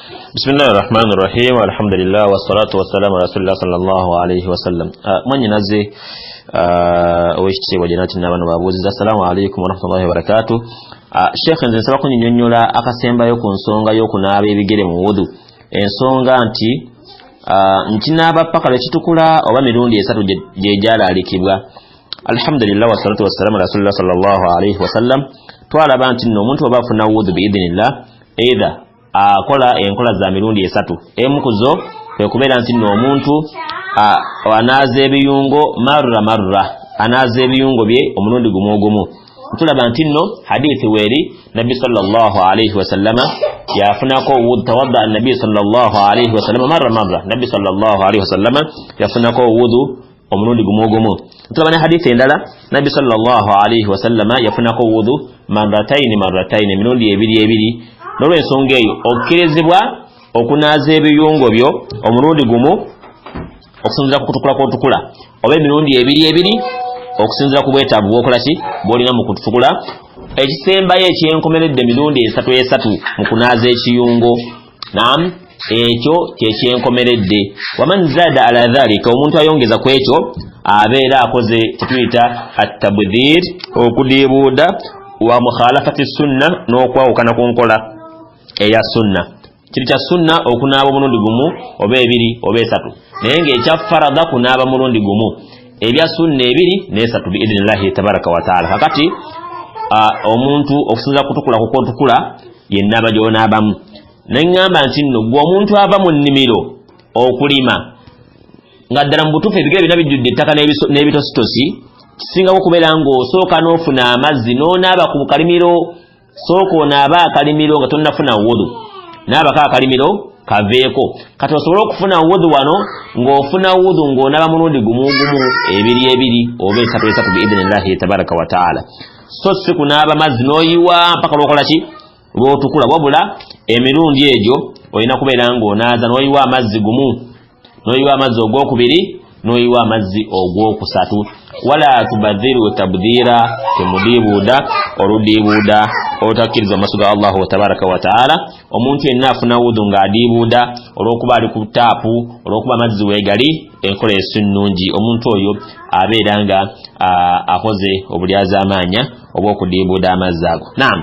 Bismillahi rahmani rahim, alhamdulillah, wassalatu wassalamu ala rasulillah sallallahu alaihi wasallam. Mwanyinaze owekitiibwa Jenati nabano babuuziza, assalamu alaikum warahmatullahi wabarakatu. Sheekh, nze nsaba kunyinyonnyola akasembayo ku nsonga y'okunaaba ebigere mu wudhu, ensonga nti nkinaaba paka lwekitukula oba mirundi esatu gyegyalaalikibwa. Alhamdulillah, wassalatu wassalamu ala rasulillah sallallahu alaihi wasallam. Twalaba nti nno omuntu oba afuna wudhu biidhinillah, either akola enkola za mirundi esatu. Emu kuzo kwe kubeera nti nno omuntu anaaza ebiyungo marra marra, anaaza ebiyungo bye omulundi gumu ogumu. Tulaba nti nno hadithi weeri, Nabbi sallallahu alaihi wasallama yafunako, tawadda nabi sallallahu alaihi wasallama marra marra, Nabbi sallallahu alaihi wasallama yafunako wudhu omulundi gumu ogumu. Tulaba ne hadithi endala, Nabbi sallallahu alaihi wasallama yafunako wudhu marrataini marrataini, emirundi ebiri ebiri. N'olwensonga eyo okkirizibwa okunaaza ebiyungo byo omulundi gumu okusinziira ku kutukula kwotukula, oba emirundi ebiri ebiri okusinziira ku bwetaavu bwokola ki bwolina mu kutukula. Ekisembayo ekyenkomeredde, emirundi esatu esatu mu kunaaza ekiyungo. Nam, ekyo kyekyenkomeredde. Waman zaada ala dhalika, omuntu ayongeza ku ekyo abeera akoze kyetuyita attabdhir, okudiibuuda, wa mukhalafati sunna, n'okwawukana ku nkola eya sunna. Kiri kya sunna okunaaba omulundi gumu oba ebiri oba esatu, naye ngaekya farada kunaaba mulundi gumu, ebya sunna ebiri nesatu biidhinillahi tabaraka wataala. Kakati omuntu okusinza kutukula kukotukula yennaaba gyonaabamu. Neŋŋamba nti nno gwe omuntu ava mu nnimiro okulima nga ddala mu butuufu ebigere byonna bijjudde ettaka n'ebitositosi, kisingako okubeera ng'osooka n'ofuna amazzi n'onaaba ku kalimiro. Sooka onaaba akalimiro nga tonnafuna wudhu, naabako akalimiro kaveeko, kati osobole okufuna wudhu. Wano ng'ofuna wudhu ng'onaaba mulundi gumu gumu, ebiri ebiri oba esatu esatu biidhinillahi tabaraka wataala, so si kunaaba mazzi n'oyiwa mpaka lwokola ki, lwotukula. Wabula emirundi egyo olina kubeera ng'onaaza n'oyiwa amazzi gumu, n'oyiwa amazzi ogwokubiri, n'oyiwa amazzi ogwokusatu. Wala tubadhiru tabdhira, temudiibuuda oludiibuuda olutakkirizwa mu maaso ga Allahu tabaraka wataala. Omuntu yenna afuna wudhu ng'adiibuuda olw'okuba ali ku taapu, olw'okuba amazzi weegali, enkola esi nnungi. Omuntu oyo abeera nga akoze obulyazaamaanya obw'okudiibuuda amazzi ago. Naam.